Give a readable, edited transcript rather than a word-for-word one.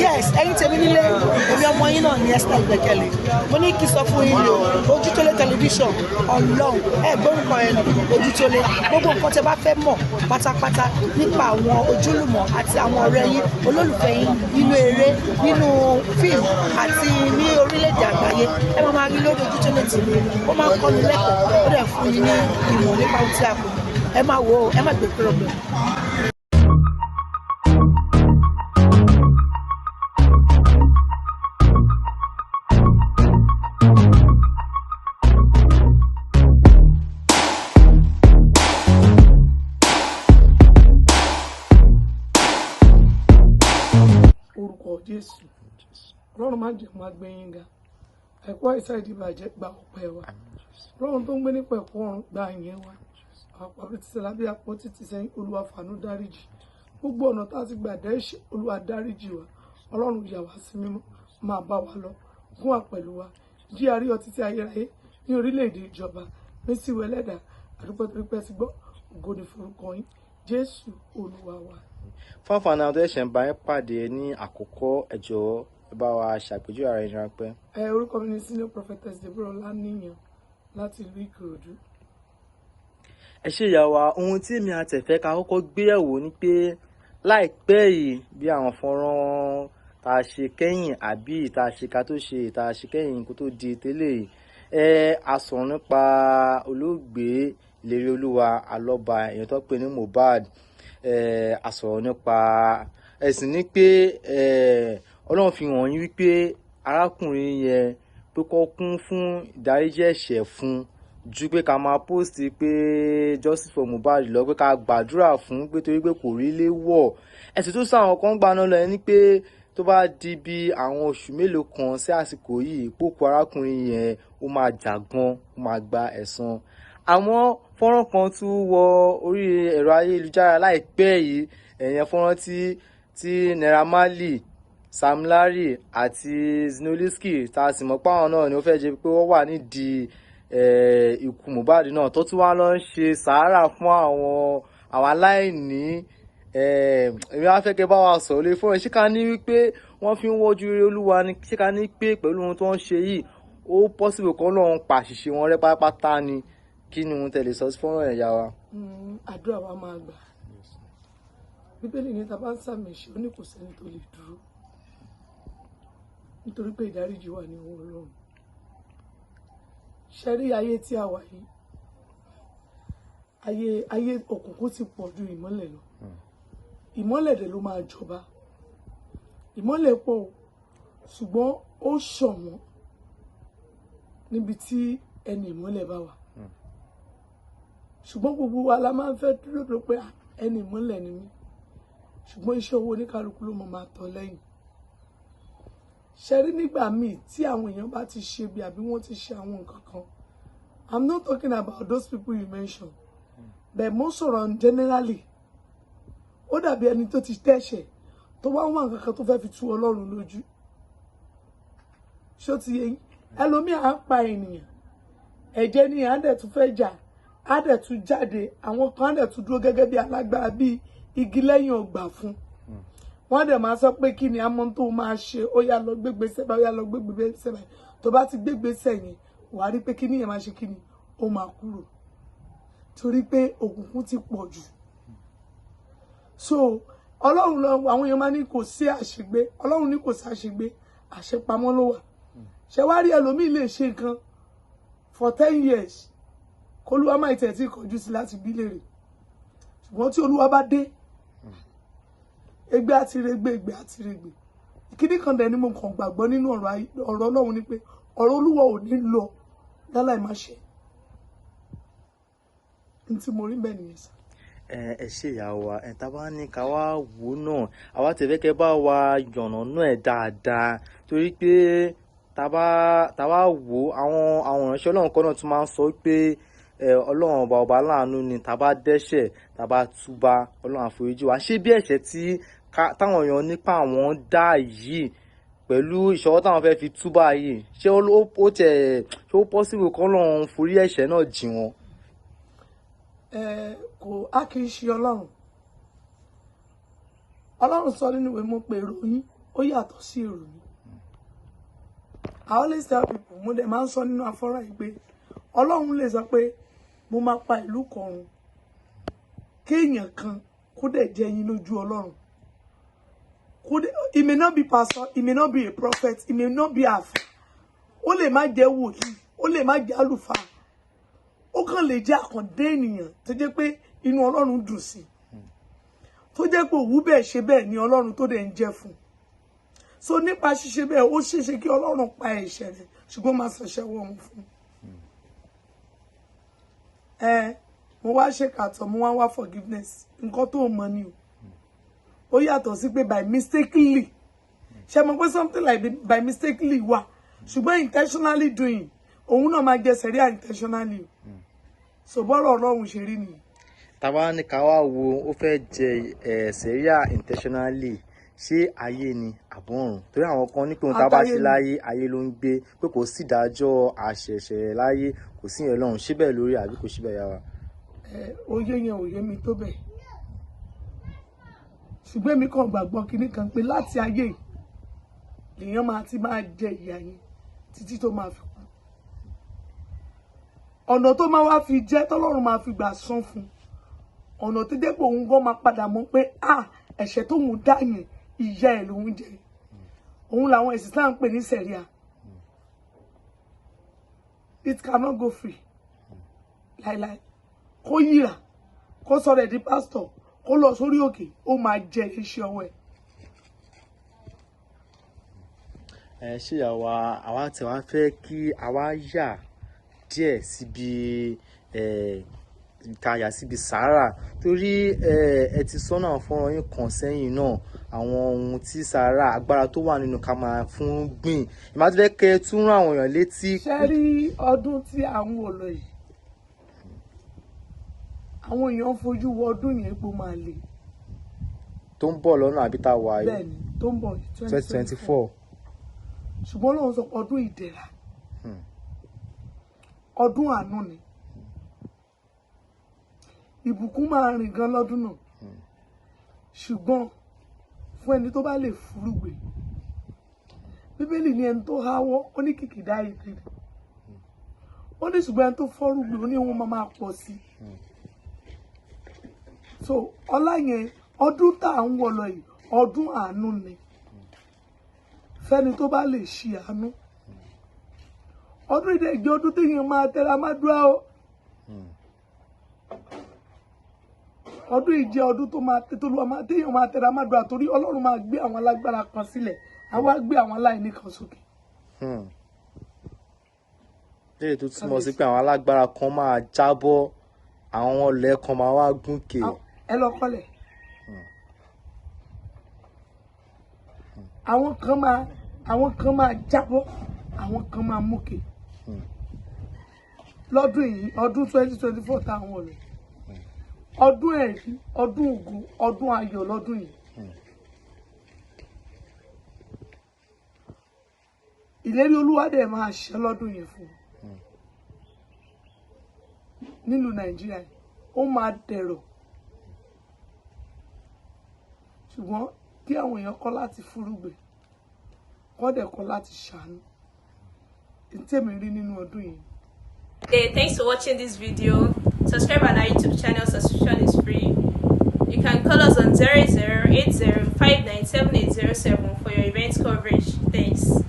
Yes, ẹ̀yin tèmi nílé, èmi ọmọ yín náà ní Esther Ìgbẹ́kẹ̀lé. Mo ní kí n sọ fún yín ní o, Ojútólé Tẹlifíṣàn, Ọlọ́run ẹ gbórúkọ ẹ nù Ojútólé. Gbogbo nǹkan tẹ bá fẹ́ mọ̀ pátápátá nípa àwọn ojúlùmọ̀ àti àwọn ọ̀rẹ́ yín, olólùfẹ́ yín, nínú eré, nínú fíìmù àti ní orílẹ̀-èdè àgbáyé, ẹ máa máa rí lórí Ojútólé TV. Ó máa ń kọ́ni lẹ́kọ̀ọ́, ó dẹ̀ fún yín ní ìmọ̀ nípa ohun tí a kò mọ̀. Ẹ máa wò ó, ẹ má gbé kúrò bẹ́ẹ̀. Orúkọ Jésù, Ọlọ́run má jẹ́ máa gbé yín ga. Ẹ̀kọ́ àìsàn ìdìbàjẹ́, gba ọpẹ́ wa. Ọlọ́run tó ń gbé nípa ẹ̀kọ́ ọ̀run, gba ìyẹn wa. Àwọn àpapọ̀ títí lábẹ́ àpò títí sẹ́yìn, Olúwa fàánú dáríjì. Gbogbo ọ̀nà tá a ti gbà dẹ́ṣẹ̀, Olúwa dáríjì wa. Ọlọ́run yà wá sí mímọ́, máa bá wa lọ, gún wa pẹ̀lú wa, jí àrí ọtí tí ayérayé ní orílẹ̀-èdè ìjọba mísí wẹlẹ́dà. Àdúgbò torí pé ti gbọ́, ògo ni forúkọ yín, Jésù Olúwa wa. Fún àǹfààní àwọn tó ṣẹ̀ṣẹ̀ ń bá yín pàdé ní àkọ́kọ́, ẹ jọ̀ọ́, ẹ bá wa ṣàpèjúwe ara yín ráńpẹ́. Ẹ orúkọ mi ni Senior Prophetess Deborah Ọláníyàn láti ìlú Ìkòròdú. Ẹ ṣé ìyá wa. Ohun tí èmi àtẹ̀fẹ́ ká kọ́kọ́ gbéyẹ̀wò ni pé láìpẹ́ yìí, bí àwọn fọ́nrán tá a ṣe kẹ́yìn àbí ìta ṣe ká tó ṣe ìta ṣe kẹ́yìn kó tó di tẹ́lẹ̀ yìí, ẹ a sọ̀rọ̀ nípa olóògbé Ìlérí Olúwa Alọ́ba, èèyàn tó pè ní Mohbad. Ẹ a sọ̀rọ̀ nípa ẹ̀sìn ní pé ẹ Ọlọ́run fi hàn yín wípé arákùnrin yẹn pé kó kún fún ìdáríjì ẹ̀ṣẹ̀ fún ju pé ká máa post pé justice for Mohbad lọ, pé ká gbàdúrà fún pé torí pé kò rí ilé wọ̀. Ẹ̀sìn tó sáwọn kan gbaná lọ ẹni pé tó bá di bí àwọn oṣù mélòó kan sí àsìkò yìí, pókú arákùnrin yẹn ó máa jà gan, ó máa gba ẹ̀san. Àmọ́ fọ́nrán kan tún wọ orí ẹ̀rọ ayélujára láìpẹ́ yìí, ẹ̀yẹn fọ́nrán tí Naira Marley, Sam Larry àti Zinoleesky, tá a sì mọ̀ pé àwọn náà ni ó fẹ́ jẹ́ pé wọ́n wà nídìí ikú Mohbad náà, tó tún wá lọ ń ṣe sàárà fún àwọn aláìní. Èmi á fẹ́ kẹ́ bá wa sọ̀rọ̀ lórí fọ́nrán. Ṣé ká ní wípé wọ́n fi ń wọ́jú rere Olúwa ni? Ṣé ká ní pé pẹ̀lú ohun tó ń ṣe yìí, ó possible kan lọ́run pa àṣìṣe wọn rẹ́ pátápátá ni? Kí ni ohun tẹ̀lé sọ sí fọ́nrán ẹ̀yà wa? Àdúrà wa máa gbà. Bíbélì ní ta bá ń sàmì ẹ̀ṣẹ̀, ó ní kò sẹ́ni tó lè dúró, nítorí pé ìdáríjì wà ní ọwọ́ Ọlọ́run. Ṣe rí ayé tí a wà yìí, ayé òkùnkùn ti pọ̀ ju ìmọ́lẹ̀ lọ. Ìmọ́lẹ̀ dẹ̀ ló máa jọba. Ìmọ́lẹ̀ pọ̀ o, ṣùgbọ́n ó ṣọ̀wọ́n níbi tí ẹni ìmọ́lẹ̀ bá wà. Ṣùgbọ́n gbogbo wa la máa ń fẹ́ dúró dúró pé, "Ah, ẹni ìmọ́lẹ̀ ni mí." Ṣùgbọ́n iṣẹ́ owó oníkálukú ló mọ̀ máa tọ́ lẹ́yìn. Ṣe rí nígbà míì tí àwọn èèyàn bá ti ṣe bí àbí wọ́n ti ṣe àwọn nǹkan kan, I'm not talking about those people you mentioned, but mo sọ̀rọ̀ generally. Ó dàbí ẹni tó ti tẹ̀ṣẹ̀, tó wá ń wá nǹkan kan tó fẹ́ fi tú Ọlọ́run lójú. Ṣó ti yé yín? Ẹlòmíì à ń pa ènìyàn, ẹ̀jẹ̀ ni à ń dẹ̀ tún fẹ́ jà, á dẹ̀ tún jáde. Àwọn kan á dẹ̀ tún dúró gẹ́gẹ́ bí alágbára, bí igi lẹ́yìn ọgbà fún wọ́n, dẹ̀ máa sọ pé kí ni àmọ́ tó máa ṣe, ó yá, lọ gbégbèsè báyìí, ó yá, lọ gbégbèsè báyìí. Tó bá ti gbégbèsè yẹn, wàá rí pé kí ni yẹn máa ṣe, kí ni ó máa kúrò, torí pé òkùnkùn ti pọ̀ jù. So Ọlọ́run lọ, àwọn èèyàn máa ní kò sí àṣegbé. Ọlọ́run ní kò sí àṣegbé, àṣepamọ́ ló wà. Ṣé wá rí, ẹlòmíì lè ṣe nǹkan for 10 years, kólúwa máa tẹ̀ tí kọjú sí láti bí lèrè. Ṣùgbọ́n tí Olúwa bá dé, egbe àti regbe, egbe àti regbe. Ìkíní kan dẹ̀ ni mo kàn gbàgbọ́ nínú ọ̀rọ̀ Ọlọ́run ni pé ọ̀rọ̀ Olúwa ò ní lọ láláì má ṣe. N tí mo rí bẹ́ẹ̀ nìyẹn sá. Ẹ ṣe ìyá wa. Ẹ tá a bá ní ká wá wò náà, àwa tẹ̀fẹ́ kẹ́ bá wa yànnà náà ẹ̀ dáadáa, torí pé tá a bá wò, àwọn ìránṣẹ́ Ọlọ́run kan náà tún máa ń sọ pé ẹ Ọlọ́run ọba, ọba láàánú ni. Tá a bá dẹ́ṣẹ̀, tá a bá túbá, Ọlọ́run àforíjì wa. Ṣé bí ẹ̀ṣẹ̀ tí táwọn èèyàn nípa àwọn dá yìí, pẹ̀lú ìṣọwọ́ táwọn fẹ́ fi túbá yìí, ṣé ó tẹ̀ ṣé ó possible kọ́ Ọlọ́run forí ẹ̀ṣẹ̀ náà jì wọ́n? Ẹ kò á kì í ṣe Ọlọ́run. Ọlọ́run sọ nínú ìwé mọ́ pé ròyìn Ó yàtọ̀ sí èrò mi. I always tell people, mo dẹ̀ máa ń sọ nínú afọ́nrán yìí pé Ọlọ́run lè sọ pé mo máa pa ìlú kan run, kéèyàn kan kó dẹ̀ jẹ́ yín lójú Ọlọ́run, kó dẹ̀, he may not be pastor, he may not be a prophet, he may not be àfà, ó lè má jẹ́ wòlíì, ó lè má jẹ́ àlùfáà, ó kàn lè jẹ́ àkàndé ènìyàn tó jẹ́ pé inú Ọlọ́run dùn sí, tó jẹ́ pé òwú bẹ́ẹ̀ ṣe bẹ́ẹ̀ ni Ọlọ́run tó dẹ̀ ń jẹ́ fún un. So nípa ṣíṣe bẹ́ẹ̀, ó ṣeéṣe kí Ọlọ́run pa ẹ̀ṣẹ̀ rẹ̀, ṣùgbọ́n máa ṣẹ̀ṣẹ̀ wọ̀ ọ́n fún ẹ. Mo wá ṣe kàtọ́, mo wá wá forgiveness, nǹkan tó mọ ni o. Ó yàtọ̀ sí pé by mistakenly, ṣe mọ̀ pé something like by mistakenly wà, ṣùgbọ́n intentionally doing, òun náà máa jẹ sẹ̀ríà intentionally o. So bọ́rọ̀ Ọlọ́run ṣe rí nìyí. Táwa ní ká wá wo, ó fẹ́ jẹ ẹ̀ sẹ́ríà intentionally, ṣé ayé ni àbọ̀run? Torí àwọn kan ní pé ohun tá a bá Àtayé ṣe ni. láyé, ayé ló ń gbé, pé kò sí ìdájọ́ àṣẹ̀ṣẹ̀ láyé, kò sí ìyẹn lọ́run. Ṣé bẹ́ẹ̀ lórí àbí kò sí bẹ́ẹ̀, yára? Ẹ oyé yẹn ò yé mi tó bẹ́ẹ̀, ṣùgbọ́n èmi kàn gbàgbọ́ kinní kan pé láti ayé yìí lèèyàn máa ti máa jẹ ìyà yẹn títí tó máa fi kú. Ọ̀nà tó máa wá fi jẹ́ tọ́lọ́run máa fi gbà san fún, ọ̀nà tó jẹ́ pé òun gan máa padà mọ̀ pé ah, ẹ̀ṣẹ̀ tóun dá yẹn, ìyà ẹ̀ lòun jẹ, òun làwọn ẹ̀sìn tá à ń pè ní sẹ̀ríà. It cannot go free láíláí. Kó yíra, kó sọ̀rọ̀ ẹ̀ di pásítọ̀, kó lọ sórí òkè, ó máa jẹ iṣẹ́ ọwọ́ ẹ̀. Ẹ ṣé àwa, àwa tí wàá fẹ́ kí àwa yà díẹ̀ síbi ẹ ká yà síbi sàárà, torí ẹ ti sọ́nà fọ́nrán yín kan sẹ́yìn náà, àwọn ohun tí sàárà, agbára tó wà nínú ká máa fún gbìn. Ìmọ̀ àti fẹ́ kẹ́ ẹ tún rán àwọn èèyàn létí. Ṣe rí ọdún tí à ń wò lọ yìí, àwọn èèyàn fojú wo ọdún yẹn pé ó máa le. Tó ń bọ̀ lọ́nà àbí tá a wà yìí? Bẹ́ẹ̀ ni, tó ń bọ̀ yìí. 2024. Ṣùgbọ́n lóun sọ pé ọdún ìdẹ̀ra, ọdún àánú ni, ìbùkún máa rìn gan lọ́dún náà, ṣùgbọ́n fún ẹni tó bá lè fúrúgbìn. Bíbélì ní ẹni tó háwọ́, ó ní kìkìdá ìbéèrè, ó ní ṣùgbọ́n ẹni tó fọ́rúgbìn, ó ní wọn máa pọ̀ sí i. So ọlá yẹn, ọdún tá à ń wọ̀ lọ yìí, ọdún àánú ni fẹ́ni tó bá lè ṣe àánú. Ọdún ìdẹ́jọ́, ọdún téèyàn máa tẹra má dúrà o. Ọdún yìí jẹ́ ọdún tó máa tó lọ́wọ́ máa téèyàn máa tẹra má dúrà, torí Ọlọ́run máa gbé àwọn alágbára kan sílẹ̀, á wá gbé àwọn aláìní kan sókè. Léyìí tó túmọ̀ sí pé àwọn alágbára kan máa jábọ́, àwọn ọlẹ́ kan máa wá gúnkè. Ẹ lọ kọ́lẹ̀, àwọn kan máa jábọ́, àwọn kan máa mókè lọ́dún yìí, ọdún 2024 táwọn ọ̀rẹ́, ọdún ẹ̀rí, ọdún ògo, ọdún ayọ̀ lọ́dún yìí. Ìlérí Olúwa dẹ̀ máa ṣẹ lọ́dún yẹn fún un nílùú Nàìjíríà yìí, ó máa dẹ̀rọ̀, ṣùgbọ́n kí àwọn èèyàn kọ́ láti fúrúgbìn, kọ́ dẹ̀ kọ́ láti ṣàánú tèmi rí nínú ọdún yìí. Hey, thanks for watching this video. Subscribe on our YouTube channel, subscription is free. You can call us on 0080 for your event coverage. Thanks.